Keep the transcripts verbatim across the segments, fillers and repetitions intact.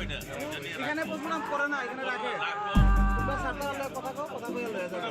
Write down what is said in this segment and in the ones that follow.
এখানে বসলাম, পরে না, এখানে রাখে। তোমরা সাতটা হলে কথা কও, কথা কইয়া লয়ে যাও।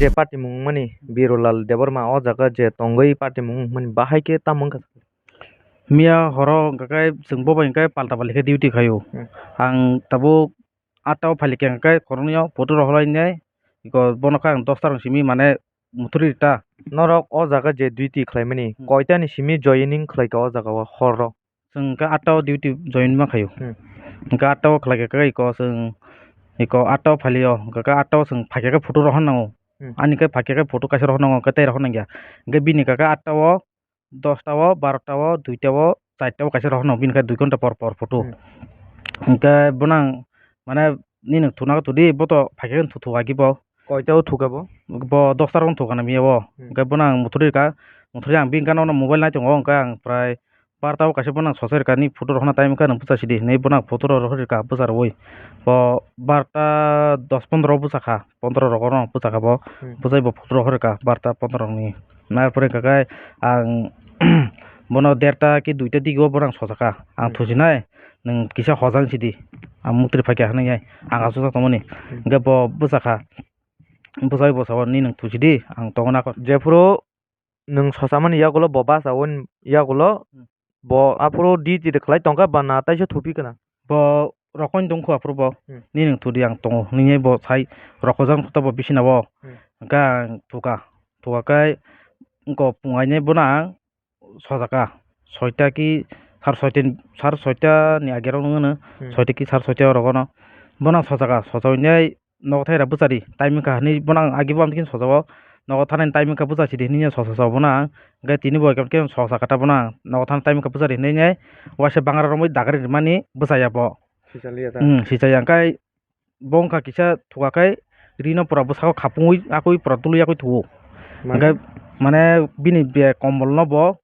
Je patimung wngmani Birulal Debbarma o jaga je tongwi patimung wngmani bahai khe tamo wngkha? Miya horo hwnkha khe chwng bo bai hwnkhe palta palta khe duty khaio. Hmm. Ang tabuk atta o phalikhe hwnkhe khoroknwi o photo rohorlainai, iko bono khe ang dosta rok simi mane muthuri rita. Norok o jaga je duty khlaimani, hmm, koitani simi joining khlaikha o jaga o horo? Chwng khe atta o duty join ma khaio. Hmm. Hwnkhe atta o khlaikha khe iko chwng, iko atta o phalio, hwnkhe atta o chwng phaikha khe photo rohor nango. Hmm. Ani khe phaikha khe photo kaisa rohor nango, hwnkhe tei rohor nangya. Hwnkhe bini kaka atta o, dosta o, barota o, duita o, charta o kaisa rohor nango, bini khe dui ghonta por por photo. Hmm. Hwnkhe bono ang mane nini thuna khe thudi, bo to phaikha khe thu thu agi bo. Koita o thuka bo? Bo dosta rohor thuka na miya bo. Hmm. Hwnkhe bono ang muthuri rika, muthuri ang bini gana o mobile nai tongo, hwnkhe ang prai barta o kaisa bono ang sochai rwkha, nini photo rohorna time wngkha, nwng bwsa sidi hinwi bono ang photo rok rohor rwkha bwsa rwui. Bo barta dos pondro bwsa kha, pondro rogo no bwsa kha bo. Hmm. Bwsai bo photo rohor rwkha barta pondro ni. Nai phuru hwnkha khe ang bono derta ki duita digi o bono ang sochakha. Ang, hmm, thusinai, nwng kisa hojang sidi. Ang muktri phaikha hinwi ang, hmm, aswk tongmani. Hmm. Hwnkhe bo bwsa kha. Bwsai bo sao, nini nwng thusidi, ang tongo nakho. Jephuru nwng sosamani yagulo bo bachao yagulo, hmm, bo aphuru duty de khlai tongkha ba na taisa thupi kana? Bo rokoino tongkho aphuru bo. Hmm. Nini nwng thudi ang tongo, nini bo sai rokojak khuta bo bisina bo. Hmm. Hwnkhe ang thuka, thuka khe wngkha phungainai bono ang sojaka, soita ki sar soita ni, sar soita ni age rok nw hwno, hmm, soita ki sar soita o rogo no bono ang sojaka, sojaui nai nogo thaira bwchari time wngkha hinwi bono ang agi bo amtwi khe sojao, nogo thanani time wngkha bwchasidi hinwi sosa sao bono ang, hwnkhe tini bo khe sosa kata bono ang nogo thana time wngkha bwchari hinwi nai waisa bangra romwi dagari rwmani bwchaya bo. Sijaliya ta? Hmm, sijaya, hwnkhe bo wngkha kisa thuka khe rino pura bwsao khapungwi akwi pura dului akwi thuo. Mane? Hwnkhe mane bini be kombol no bo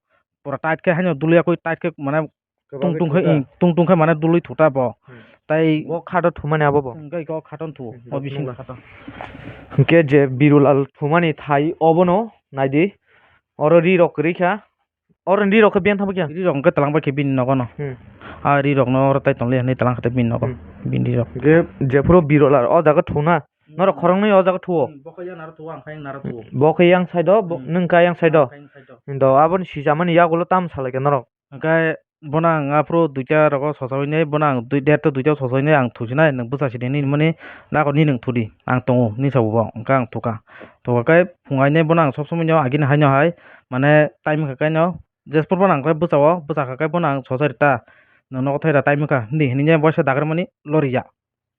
pura tight khe haino dului akwi tight khe mane kwbangwi tung tung khe, thuta? Tung tung khe mane dului thuta bo. Hmm. Tai bo khato thumani abo bo? Hwnkhe iko khato thu, hmm, o bising nukla. Khato. Hwnkhe je Birulal thumani thai obono naidi, oro ri rok kwrwi kha. Oro ni ri rok khe biyang thangbai khe? Ri rok hwnkhe twlang bai khe bini nogo no. Hmm. A ri rok no oro tai tong le hinwi twlang kha bini nogo. Hmm. Bini ri rok. Hwnkhe jephuru Birulal o jaga thuna, hmm, norok khoroknwi o jaga thuo? Hmm, bo khe yang naro thuo, ang khe yang naro thuo. Bo khe yang side o, bo, hmm, nwng khe yang side o. Ang khe yang side o. Hindo aboni sijamani yagulo tamo salai khe norok? Hwnkhe bono ang aphuru duita rogo sosaui nai, bono ang dui, derta duita o sosaui nai ang thusinai, nwng bwchasidi hinwi mani, nako nini nwng thudi, ang tongo, nini sabo bo, hwnkhe ang thuka. Thuka khe phungainai bono ang sob somoi no agini haino hai, mane time wngkha kaino, Jespor bono ang khe bwchao, bwchakha khe bono ang sochai rwta, nogo thaira time wngkha, hindi hinwi waisa dagarmani loriya.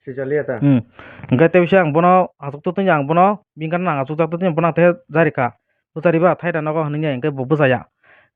Sijaliya ta? Hmm. Hwnkhe tei bisa ang bono aswk totoni ang bono bini gana ang aswk jak totoni bono ang tei jarikha. Bwchariba thaira nogo hinwi hwnkhe bo bwchaya.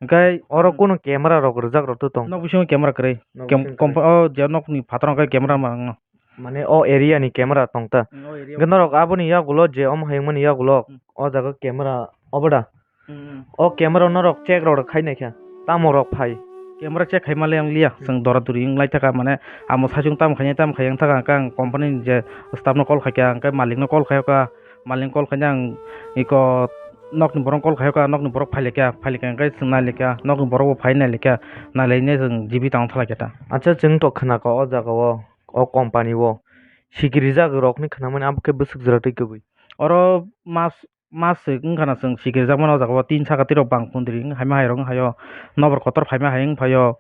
Hwnkhe oro, hmm, kunu camera rok rwjak rok to tong? Nok bisingo camera kwrwi. Nok bisingo kwrwi. O je nokni phataro hwnkhe camera ma wngno. Mane o area ni camera tong ta? Hmm, o area. Hwnkhe norok aboni yagulo je omo hayungmani yagulo, hmm, o jaga camera obo da? Hmm. O camera norok check rok khai nai kha, tamo rok phai? Camera check khai ma le wng liya, hmm, chwng dora duri wng lai thaka, mane amo saichung tamo khainai tamo khai wng thaka, hwnkhe ang company ni je staff no call khai kha, hwnkhe malik no call khai kha, malik no call khai ang iko nok ni borok no call khai kha, nok ni borok phai lai kha, phai lai kha hwnkhe chwng nai lai kha, nok ni borok bo phai nai lai kha, nai lai nai chwng G B tang thang lai kha ta. Acha, chwng to khna kha o jaga o, o company o sikiri jak rok ni khna mani abo khe bwswk jora twi kwbwi. Oro mas mas se wngkha na chwng sikirjak mano o jaga o, tin saka twi rok bang kundri wng haima hai rok wng hai o, nokbar kotor phaima hai wng phai o,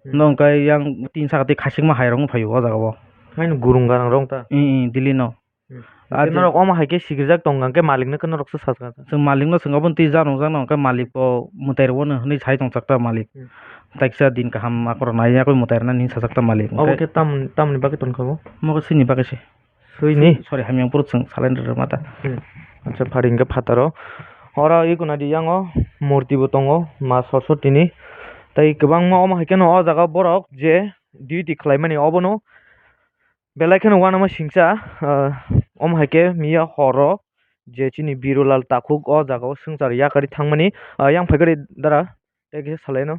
hmm, no hwnkhe yang tin saka twi khachikma hai rok wng phai o o jaga o. Haino gurung ganang rok wng ta? Ih, ih, Delhi no. Hmm. Ah, hwnkhe norok omo hai khe sikirjak tong kha, hwnkhe malik no khe norok se sajak. Chwng malik no chwng obo twi jak nung jak no, hwnkhe malik bo mwtai rwo no hwnwi sai tong chak ta malik. Hmm. Taiksa din kaham akorok nai yakui mwtai rwnani hinwi sajak ta malik. Obo khe tam, tamni bagwi tongkha bo? Omo khe swini bagwi se. Swini? Sorry, hamya phuru chwng salai rwma ta. Hmm. Acha, phari hwnkhe phataro. Oro iko naidi yango murti bo tongo ma Saraswati ni. Tei kwbangma omo hai kheno o jaga borok je duty khlaimani obono belai kheno uanama singcha, ah, omo hai khe miya horo je chini Birulal Takhuk o jaga o swngchar yakarwi thangmani, ah, yang phaikhe dara tei kisa salaino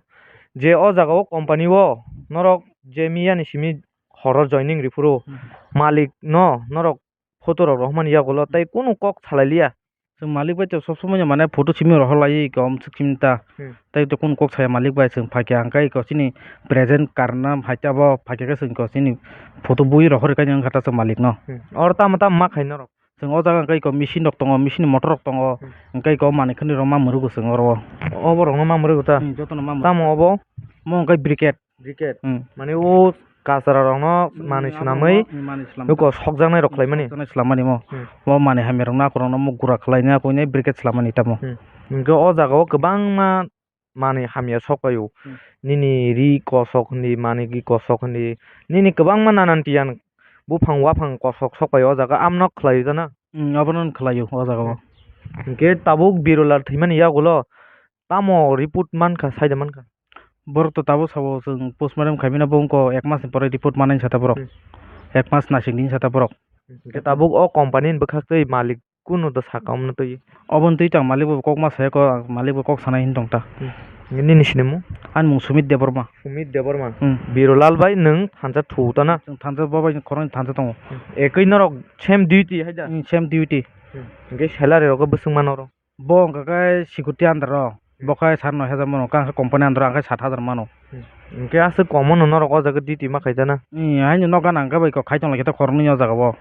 je o jaga o company o norok je miya ni simi horo joining rw phuru Hmm. malik no norok photo rok rohormani yagulo tei kunu kok salai liya. Chwng malik bai to sob somoi no mane photo simi rohor lai iko amswk simi ta. Hmm. Tei to kunu kok saya malik bai chwng phaikha hwnkhe iko chini present karna phaikha bo phaikha khe chwng iko chini photo bui rohor kha wngkha ta chwng malik no. Hmm. Oro tamo tamo ma khai norok? Chwng o jaga hwnkhe iko machine rok tongo, machine ni motor rok tongo, Hmm. hwnkhe iko manwi khwnwi rok ma mwrwgo chwng oro o. O borok no ma mwrwgo ta? Hmm, joto no ma mwrwgo. Tamo obo? Mo hwnkhe briquet. Briquet. Hmm. Mane o kasra rokno manwi swnamwi manwi swnamwi. Eko sokjaknai rok khlaimani. Sokjaknai swlammani mo. Hmm. Mo manwi hamya rokno akorokno mo gura khlaina koinai briquet swlammani tamo. Hmm. Hwnkhe o jaga o kwbangma manwi hamya sok paio. Hmm. Nini ri kosok hindi, manwi ri kosok hindi, nini kwbangma nanan tiyan buphang waphang kosok sok paio o jaga, amno khlai jana? Hmm, abono khlaio o jaga o. Hmm. Hwnkhe tabuk Birulal thwimani yagulo tamo report mankha, saida mankha? Borok to tabuk sabo chwng postmortem khaimano bo wngkha ek mas ni pore report manai sata borok. Hmm. Ek mas nasing din sata borok. Hwnkhe tabuk o company ni bwkhak twi malik kunu do saka omono twi? Oboni twi tang malik bo kok ma saya kho, ang malik bo kok sanai hin tong ta. Hmm. Nini sinimung? Ani mung Sumit Debbarma. Sumit Debbarma. Hmm. Birulal bai nwng thansa thu ta na? Chwng thansa bo bai khoroknwi thansa tongo. Hmm. Ekwi norok same duty hai da? Hmm, same duty. Hmm. Hwnkhe salary rok bwswk mano oro? Bo wngkha khe security under o, Hmm. bo khe sat noi hajar mano, kang khe company under o, ang khe sat hajar mano. Hmm. Hwnkhe aswk kom no norok o jaga duty ma khaijana? Hmm, haino nok gana hwnkhe bai kok khai tong lai khe ta khoroknwi o jaga o.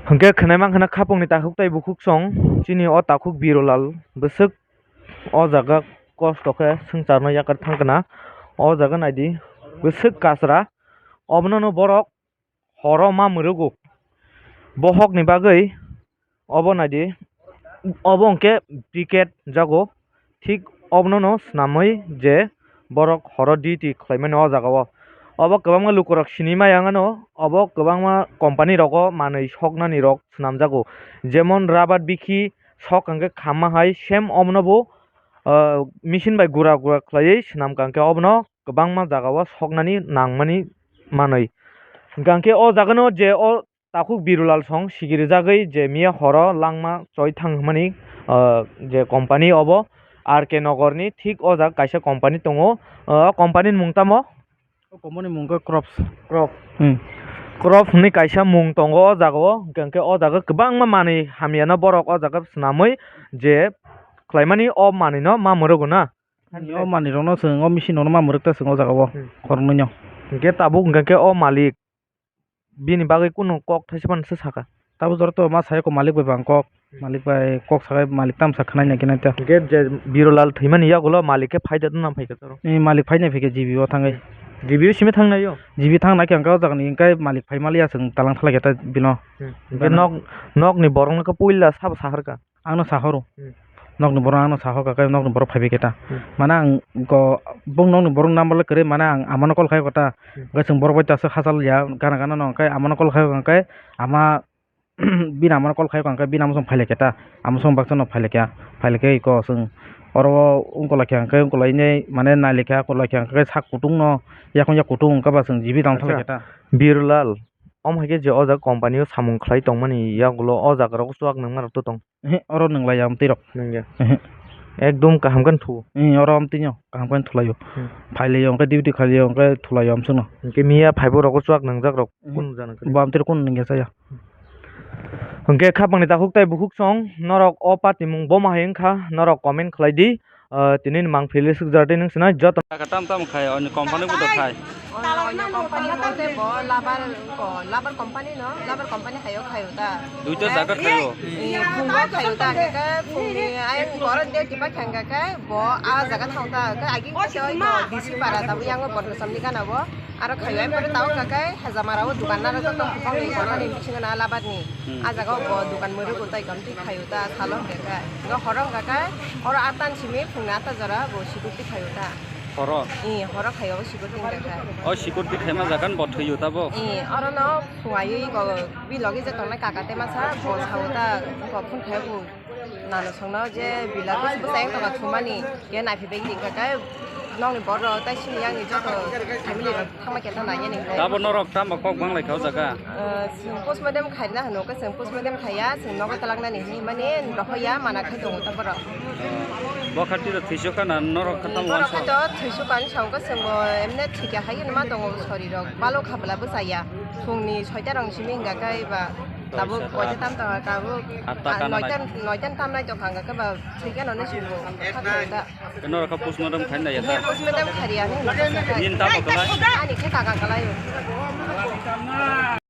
Hwnkhe khwnai mankha na khapung ni takhuk tai bukhuk song, chini o takhuk Birulal bwswk o jaga kosto khe swngcharno yakar thang khna. O jaga naidi bwswk kasra, obono no borok horo ma mwrwgo. Bohokni bagwi obo naidi, obo hwnkhe briquet jago, thik obonono swnamwi je borok horo duty khlaimani o jagao. Obo kwbangma lukurok sinimaya wngano, obo kwbangma company rogo manwi soknani rok swnamjago, jemon rubber bikhi sok hwnkhe khamma hai same obonobo, ah, machine bai gura gura khlaiwi swnamkha hwnkhe obono kwbangma jagao soknani nangmani manwi. Hwnkhe o jagano je o takhuk Birulal song sigirijagwi je miya horo langma choi thang hwnmani, ah, je company obo R K Nogor ni thik o jaga kaisa company tongo. O company ni mung tamo? O company mung khe Crops. Crops. Hmm. Crops hwnwi kaisa mung tongo o jagao, hwnkhe o jaga kwbangma manwi hamyano borok o jaga swnamwi je khlaimani o manwino ma mwrwgo na. O manwirokno chwng o machine rokno ma mwrwk ta chwng o jagao Hmm. khoroknwino. Hwnkhe tabuk hwnkhe o malik bini bagwi kunu kok thaisa phano se sakha. Tabuk jora to ma sai kho malik bai bang kok, Hmm. malik bai kok sakai malik tamsa khwnai nai khe nai ta. Hwnkhe je Birulal thwimani yagulo malik khe phaida na phaikha toro? Ni malik phainai phaikha G B o thangwi. G B o simi thangnai o? G B thangnai khe hwnkhe o jagani hwnkhe malik phai maliya chwng talang thalai khe ta bino. Hmm. Hwnkhe Bana- nok, nokni borokno khe puila sabo saharkha? Ang no sahoro. Hmm. Nokni borok ang no sahorkha khe nokni borok phaibai khe ta. Hmm. Mane ang go, bong nokni borok number le kwrwi mane ang amano call khai kho ta. Hmm. Hwnkhe chwng borok bai ta aswk hachal ya gana gana no hwnkhe amano call khai kho hwnkhe ama bini amano call khai kho hwnkhe bini ama song phailai khe ta. Ama song baksa no phailai khe, phailai khe iko chwng oro o wngkolaikha hwnkhe wngkolainai mane nailaikha, wngkolaikha hwnkhe sak kutung no yakung yak kutung wngkha ba chwng G B tang thalai khe ta. Acha, Birulal, omo hai khe je o jaga company o samung khlai tongmani yagulo o jaga rogo chuak nangma rok to tong? Ehe, oro nwnglaiya amtwi rok. Nungya. Ehe. Ekdom kaham khe thu. Ehe, oro amtwino kaham khe thulaio. Hmm. Phailaio, hwnkhe duty khailaio, hwnkhe thulaio amsukno. Hwnkhe miya phaibo rogo chuak nwngjak rok Hmm. kunu jana kwrwi. Bo amtwi rok kunu nungya chaya. Hwnkhe khapangni takhuk tai bukhuk song norok o party mung boma hai wngkha norok comment khlai di. Ah, tini ni mangpili sukjar tei nung sinai joto. Tam tam khai, oni company bo khai. Oino company mote bo labar, o, labar company no, labar company hayo khayo ta. Duita jaga khayo. Eh, phungo khayo ta, hingke phungni ayang borok de tipa khangka khe bo a jaga thang ta, khe aging khe oino D C para ta, yango Bornosamni gana bo. Aro khayo, em, pore tao kha khe hejamara o dukan naro joto bokni company bisingo na labar ni. Hmm. A jaga o bo dukan mwrwk o tai kamtwi khayo ta, salo hingka khe. Hingke horo hingka khe, oro atan simi phungni ata jora bo security khayo ta. Horo? Ee, horo khayo, security hingka khe. O security khaima jaga ni bo thwiyo ta bo? Ee, oro no phungai ui go, bi logi je tongnai kaka te masa, bo sao ta, bo phone khayo bo. Nano songno je bila bwsai wng tongma thumani, ke naiphi bai ringkha khe nokni borok tei sini yang ni joto family rok thangma khe ta nai yani. Tabo norok tamo kok bang lai kha o jaga? Eh, chwng postmortem khaina hwno khe chwng postmortem khaiya, chwng nogo twlangna ni hinwi mani rohoya mana khai tongo ta borok. Bo kha tiro thwiso kha na norok kha tamo wansa? Borok kha to thwiso kani sao khe chwng bo emne thwikya hai ma tongo sori rok balo kha bwla bwsaya. Phungni soita rok simi hingka khe ba tabuk soita. Koita tam tongkha tabuk. Atta ah, kana noita, nai. Noita tam nai tongkha hingka khe ba thwikya no nai simi bo kha thwikya. Norok kha postmortem khaina ya ta? Postmortem khariya ni. Nin tamo kwlai? Ani khe kaka kwlai.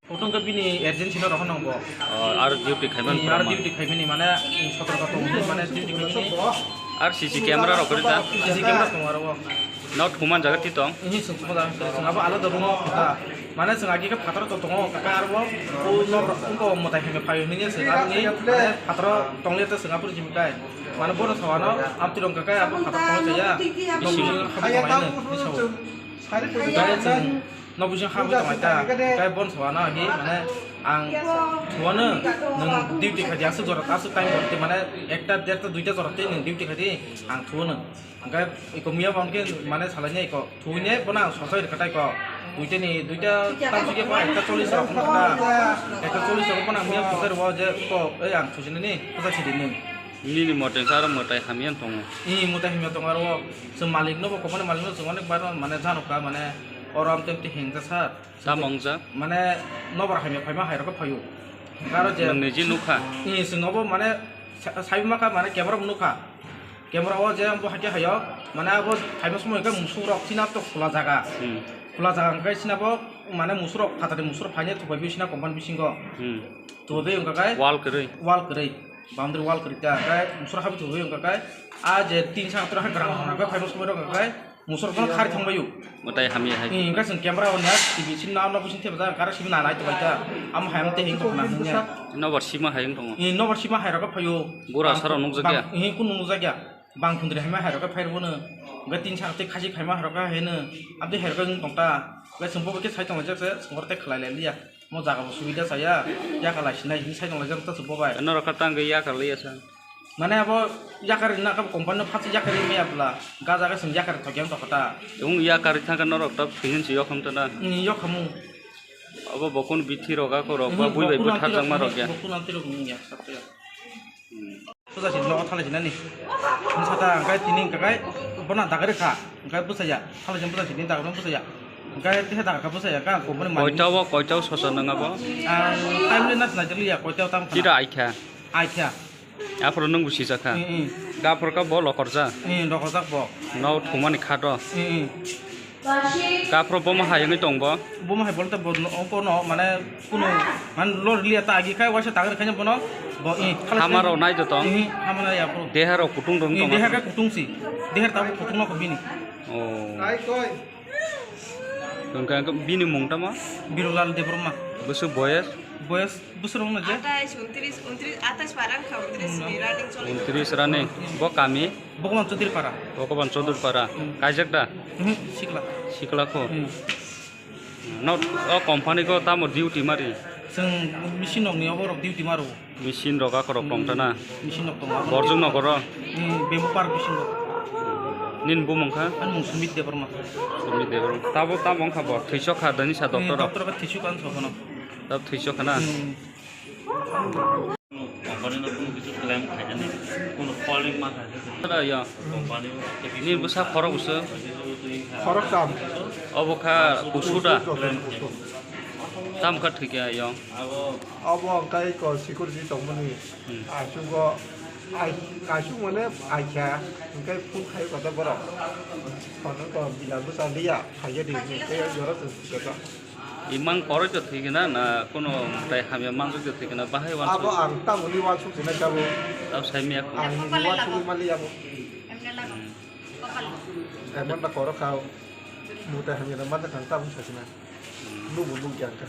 Photo khe bini urgency no rohor nang bo. Oh, ar duty khaimani. Hmm, ar duty khaimani, mane, sotorko tong, mane, duty khaimani. Ar C C camera rok kwrwi ta? C C camera tong aro. No thuman jaga ti tong? Ini sung thuman jaga, sung abo alada room o khuta. Mane, sung agi khe phataro to tongo, kaka aro, o nok rok, ungko mwtai himya phaio hinwi sung aro ni, mane, phataro tong liya ta sung abo jim kai. Mane, bono sawano, amtwi rong kaka abo phataro tong chaya. Nok bising habwi tong laino, ni sao. Dai sung Nok bising habwi tongmai ta, tei bon sawano hi, mane, ang thuano, nwng duty khai di, aswk jora, aswk time jora tei, mane, ekta, derta, duita jora tei nwng duty khai di, ang thuano. Hingke iko miya bo hingke, mane, salai nai iko, thuwi ne, bono ang sosai rwkha tai iko, duita ni, duita tam sike bo ekta chollish rok wngkha na, ekta chollish rok bono ang miya sosai rwo je, iko, ei, ang thusinani, bwsa sidi nwng. Nini mote wngkha aro mwtai hamya wng tongo. Ee, mwtai hamya tongo aro o. Chwng malik no bo, company malik no chwng onek bar mane jano kha mane oro amtwi amtwi hengja sir. Tamo wngjak? Mane nobar hamya phaima hai rok phaio. Aro je nwng niji nukha? Ee, chwng obo mane sa-, saima kha mane camera bo nukha. Camera o je bo hakhe hayo mane abo phaima somoi khe musuk rok china to khula jaga. Hmm. Khula jaga hwnkhe china bo mane musuk rok phatani musuk rok phaina thupai bio china company bisingo. Hmm. Thubai wngkha khe wall kwrwi. Wall kwrwi. Boundary wall kwrwi ta, khe musuk habwi thubui wngkha khe, a je tin sak tor hai grang grang khe phaima somoi rok khe musuk rok khari thangbaio. Mwtai hamya hai. Hmm, khe chwng camera on ya, T V sin na, nok bising thepajak, kara simi na nai tongbai ta. Amo hai amo tei hing tongna hanya. Nobar sima hai wng tongo. Hmm, nobar sima hai rok khe phaio. Bura saro nukjak ya? Hmm, kunu nukjak ya. Bang khundri hai ma hai rok khe phai rwno. Hwnkhe tin sak tei khasi khai ma hai rok khe haino. Abdi hai rok khe wng tong ta. Khe chwng bo khe sai tonglaijak se, chwng oro tei khlai lai liya. Mo jaga bo subida chaya, yakar lai sinai hinwi sai tonglaijak ta se bo bai. Norok kha tang khe yakar liya sa. Mane abo yakar rina khe company no phatsi yakar ri maya bwla. Ga jaga chwng yakar thok yang tokha ta. Wng yakar ri thang khe norok ta finance yokham ta na. Ni yokhamu. Abo bo kun bithi rok ako rok ba bui bai bwtharjak ma rok ya. Bo kun amtwi rok wng ya, sapya. Bwsa sini nogo thalai sinani. Bwsa ta hwnkhe tini hwnkhe bono dagari kha. Hwnkhe bwsaya. Thalai sini bwsa sini dagari bwsaya. Hwnkhe teha dagar kha bwsaya. Hwnkhe ang company malik. Koita o, koita o sosa nang abo? Ang time le nas nai liya, koita o tam khana. Chira aikha? Aikha. Aphuru nwng bo sijak kha? Mm, mm. Gaphuru kha bo lokorjak? Mm, lokorjak bo. No thumani kha do? Mm, mm. Gaphuru bomo hai wngwi tong bo? Bomo hai bolte bo no, ongko no, mane, kunu, mane, lor liya ta agi khai, waisa tagri khai bono, bo, i, khala. Hama rok nai do tong? Ihi, hama nai ya, bro. Deha rok kutung rok. I, tong deha khe kutung si. Deha ta kutung no bini. Oh. Hwnkhe bini mung tamo? Birulal Debbarma. Bwswk boyes? Boyes bwswk rok no je? Atais, untris, untris, atais parang kha, untris ni running choli. Untris running. Bo kami? Bhagwan Chaudhary Para. Bhagwan Chaudhary Para. Hmm. Kaijak da? Mhm, sikla. Sikla kho? Hmm. No, o company ko tamo duty mari? Chwng machine rok ni obo rok duty maro. Machine rok ako rok tong ta na? Hmm. Machine rok tongo. Borjwng no koro? Hmm, Bamboo Park bisingo. Nini bumung kha? Ani mung Sumit Debbarma. Sumit Debbarma. Tabo, tamo wngkha bo? Thwiso kha dani sa doctor rok? Hmm, doctor rok thwiso kha ang sa bono. Tab thwiso kha na? Hmm. Company no kunu kichu claim khaijani, kunu fault ma khaijani. Ada ya. Company o. Ni bwsa khorok bwsa. Khorok tam. Obo kha kusu da. Kusu, kusu. Tam kha thwikya yong. Abo hwnkhe eko security tongmani. Hmm. Asugo Ai, kaisuk mane ai kha, hingke phone khai kota borok. Phone ko bila bwsa liya, khaiya di, hingke jora se kota. Imang koroi to thwigwna na kuno tai hamya manjak to thwigwna bahai wansuk. Abo ang tamoni wansuk sinai kabo. Tao sai miya kho. Ang ni wansuk mali abo. Emne lago. Kopal. Emon na koro khao. Mutai hamya na manjak kang tamoni sasina. Nubu nugya kha.